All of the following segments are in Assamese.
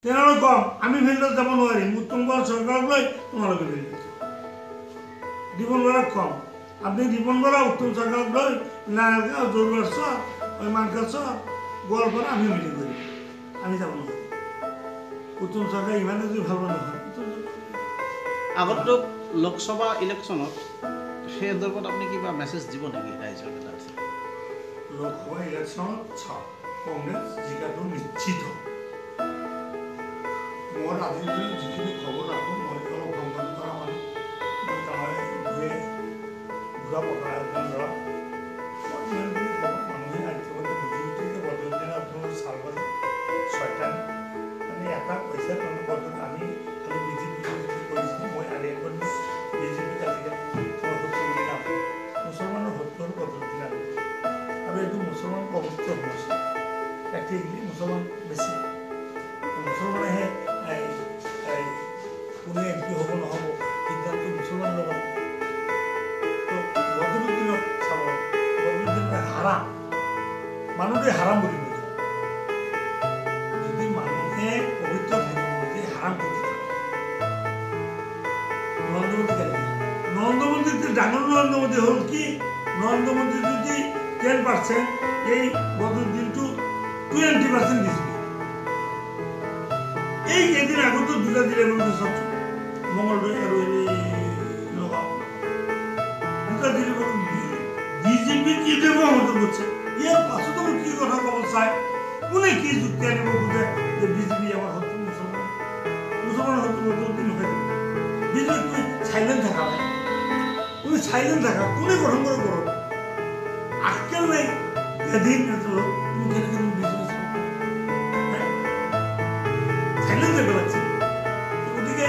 তেনেহ'লে কম আমি ফিল্ডত যাব নোৱাৰিম, উত্তম কুমাৰ চৰকাৰক লৈ তোমালোকে ফিল্ডত যাবা। ৰিপন বৰাক কম, আপুনি ৰিপন বৰা উত্তম চৰকাৰক লৈ নাৰায়ণগাঁও, যোৰহাট চৰ, ওই মানকাচৰ, গোৱালপাৰা আমি মিটিং কৰিম, আমি যাব নোৱাৰিম। উত্তম চৰকাৰ ইমানে যদি ভাল মানুহ হয়, আগন্তুক লোকসভা ইলেকশ্যনত সেই সন্দৰ্ভত আপুনি কিবা মেছেজ দিব নেকি ৰাইজৰ তাত? লোকসভা ইলেকশ্যনত চাওক, কংগ্ৰেছ জিকাটো নিশ্চিত। মোৰ আজিৰ দিনত যিখিনি খবৰ ৰাখোঁ, মই অলপ ভ্ৰমণ কৰা মানুহ, মই গাঁৱে ভূঞে ঘূৰা পকা এজন ল'ৰা। মই ইমানখিনি খবৰ মানুহে ইতিমধ্যে বুজি উঠিছে। বদৰুদ্দিন আজমলৰ চালবাজি ছয়তান, মানে এটা পইচা মানে বদৰুদ্দিন আমি খালি বিজেপি কৰিছিলোঁ। মই আলিয়া কৰ্মী বিজেপিত আজিকালি মই শত্ৰু বুলি নাভাবোঁ। মুছলমানৰ শত্ৰু হ'ল বদৰুদ্দিন আজমল, আৰু এইটো মুছলমান পবিত্ৰ সমষ্টি, প্ৰেক্টিকেলি মুছলমান বেছি, মুছলমানেহে এই কোনে এম পি হ'ব নহ'ব সিদ্ধান্ত মুছলমান ল'ব লাগিব। তো বদৰুদ্দিনক চাব, বদৰুদ্দিন হাৰাম, মানুহটোৱে হাৰাম বুলি কৈছে। যদি মানুহে পবিত্ৰ থাকিব খোজে হাৰাম কৰতে থাকে। নৰেন্দ্ৰ মোদী কেনেকৈ? নৰেন্দ্ৰ মোদী ডাঙৰ নৰেন্দ্ৰ মোদী হ'ল কি, নৰেন্দ্ৰ মোদী যদি 10%, এই বদৰুদ্দিনটো 20% বিজেপি। এই কেইদিন আগতো দুটা দিলে বুলি চাওকচোন, মঙলদৈ আৰু এই নগাঁও দুটা দিলে বিজেপি কি দেৱ সমৰ্থন কৰিছে। ইয়াৰ পাছতো কি কথা ক'ব চাই, কোনে কি যুক্তি আনিব খোজে যে বিজেপি আমাৰ শত্ৰু মুছলমান, মুছলমানৰ শত্ৰু বদৰুদ্দিন হৈ যাব। বিজেপি তুমি চাইলেণ্ট থাকা ভাই, তুমি চাইলেণ্ট থাকা, কোনে গঠন কৰে কৰক, আক্কেল নাই বেধীন লোক, তুমি কেনেকৈ তুমি বিজেপি চাইলেণ্ট থাকিব লাগছে। গতিকে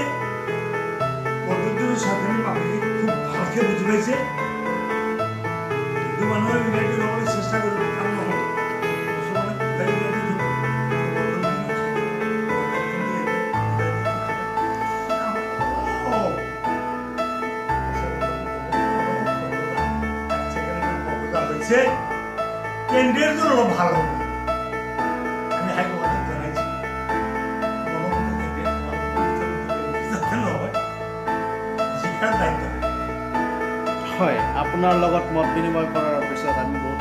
বদৰুদ্দিনৰ স্বাধীন পাব্লিকে খুব ভালকৈ বুজি পাইছে। হিন্দু মানুহে ইউনাইটেড হ'বলৈ চেষ্টা কৰিব, কাম নহ'ব। মুছলমানে ইউনাইটেড হ'ব, বদৰুদ্দিনক খেদিব, হৈছে কেন্দ্ৰীয়টো অলপ ভাল হ'ব। আমি হাইকমাণ্ডক জনাইছোঁ, মনমতে কেন্দ্ৰীয় যাতে নহয়, জিকাৰ দায়িত্ব। হয়, আপোনাৰ লগত মত বিনিময় কৰাৰ পিছত আমি বহুত